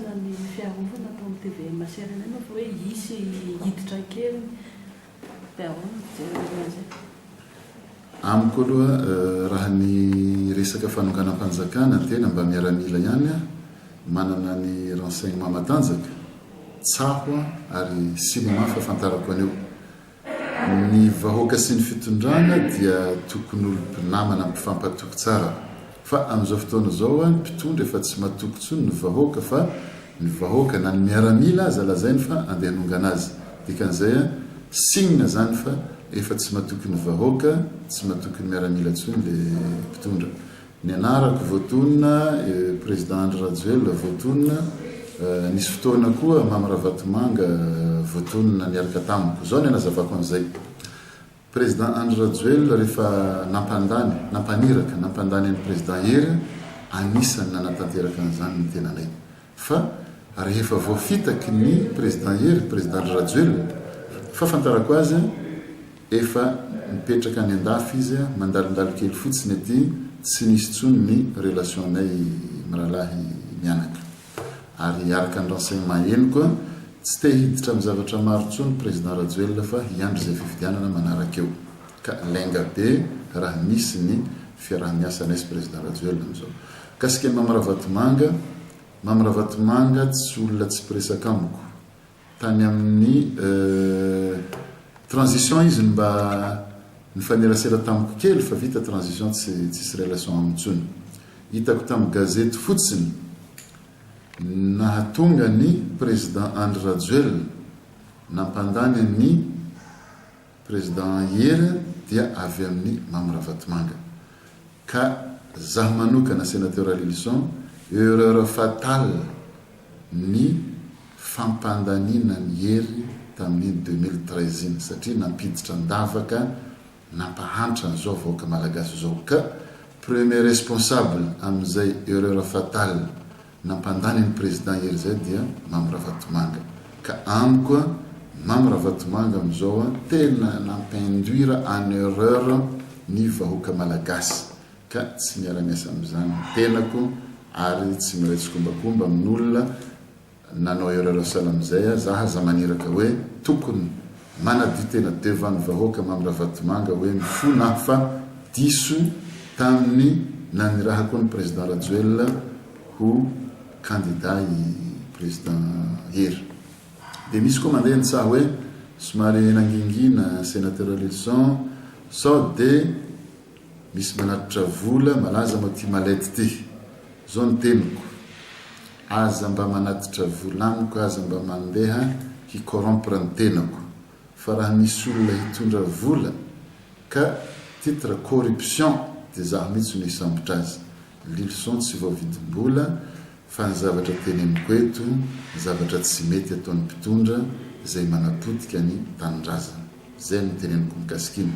Fanamafisana ny fiarovana atao amin'ny tvm sy rnm fa hoe hisy hiditra an-keriny dia ahoana ny fijerinareo an'izay? Amiko aloha raha ny resaka fanonganam-panjakana tena mba miaramila ihany aho, manana ny renseignement matanjaka, tsaho ary cinéma fahafantarako an'io. Ny vahoaka sy ny fitondrana dia tokony olo mpinamana mpifampatoky tsara fa amin'izao fotoana izao ny mpitondra efa tsy matoky intsony ny vahoaka fa ny vahoaka na ny miaramila aza lazainy fa andeha hanongana azy dikan'izay signe zany fa efa tsy matoky ny vahoaka tsy matoky ny miaramila intsony le mpitondra Ny anarako voatonona, Président Andry Rajoelina voatonona, nisy fotoana koa Mamy Ravatomanga voatonona niaraka tamiko. Izao ny anazavako an'izay. Président Andry Rajoelina rehefa nampandany, nampaniraka, nampandany an'i Président Hery, anisan'ny nanatanteraka an'izany ny tenanay. Fa rehefa voafitaky ny Président Hery, Président Andry Rajoelina, fahafantarako azy, efa mipetraka any andafy izy, mandalondalo kely fotsiny aty, tsy nisy intsony ny relation-nay mirahalahy mianaka. Ary araka ny renseignement henoko, tsy te hiditra amin'ny zavatra maro intsony Président Rajoelina fa hiandry izay fifidianana manaraka eo. Ka lainga be raha misy ny fiaraha-miasanay sy Président Rajoelina amin'izao. Mikasika an'i Mamy Ravatomanga, Mamy Ravatomanga tsy olona tsy mpiresaka amiko. Tany amin'ny transition izy no mba nifanerasera tamiko kely fa vita transition tsy tsisy relation aminy intsony. Hitako tamin'ny gazety fotsiny nahatonga ny Président Andry Rajoelina nampandany an'i Président Hery dia avy amin'i Mamy Ravatomanga. Ka zaho manokana Sénateur Ralilison, erreur fatale ny fampandaniana an'i Hery tamin'iny 2013 iny satria nampiditra an-davaka nampahantra an'izao vahoaka malagasy izao. Ka premier responsable amin'izay erreur fatale Nampandany an'i Président Hery zay dia Mamy Ravatomanga. Ka amiko a, Mamy Ravatomanga amin'izao a, tena nampi-induire en erreur ny vahoaka Malagasy. Ka tsy miara-miasa amin'izany ny tenako ary tsy miray tsikombakomba amin'olona nanao erreur sahala amin'izay a, za aza maniraka hoe tokony Manadio tena devant ny vahoaka Mamy Ravatomanga hoe mifona aho fa diso tamin'ny nanirahako an'i Président Rajoelina ho candidat i Président Hery. Dia misy koa mandeha ny tsaho hoe somary nangingina Sénateur Lilison sao dia misy manatitra vola malaza moa ty mallette ty. Zao ny teniko. Aza mba manatitra vola amiko aza mba mandeha hi corrompre ny tenako fa raha misy olona hitondra vola ka titre corruption dia zaho mihitsy no hisambotra azy. Lilison tsy voavidim-bola fa ny zavatra teneniko eto zavatra tsy mety ataon'ny mpitondra izay manapotika ny tanindrazana. Zay no teneniko mikasika iny.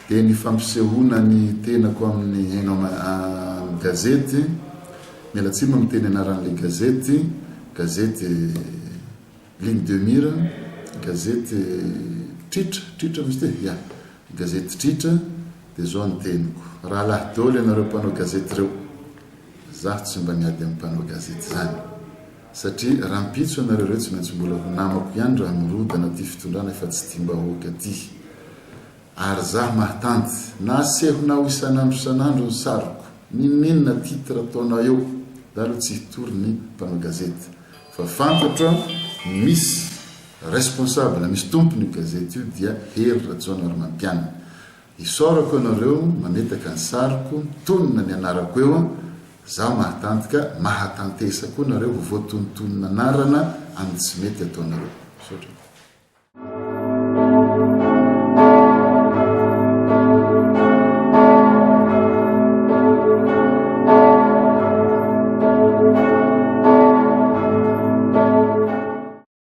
Dia ny fampisehoana ny tenako amin'ny haino aman gazety, miala tsiny moa miteny anaran'ilay gazety, gazety Ligne de mire, gazety Tritra, Tritra moa izy ity? Ya, gazety Tritra, dia zao ny teniko, rahalahy daholo ianareo mpanao gazety ireo, zaho tsy mba miady amin'ny mpanao gazety izany. Satria rahampitso ianareo ireo tsy maintsy mbola ho namako ihany raha mirodana ty fitondrana efa tsy tiam-bahoaka ty. Ary zaho mahatanty, na asehonao isan'andro isan'andro ny sariko, n'inon'inona titre ataonao eo, za aloha tsy hitory ny mpanao gazety. Fa fantatro misy responsable, misy tompony io gazety io dia Hery Rajaonarimampianina. Isaorako ianareo mametaka ny sariko, mitonona ny anarako eo an, zaho mahatanty ka mahatantesa koa nareo ho voatonontonona anarana amin'ny tsy mety ataonareo. Misaotra.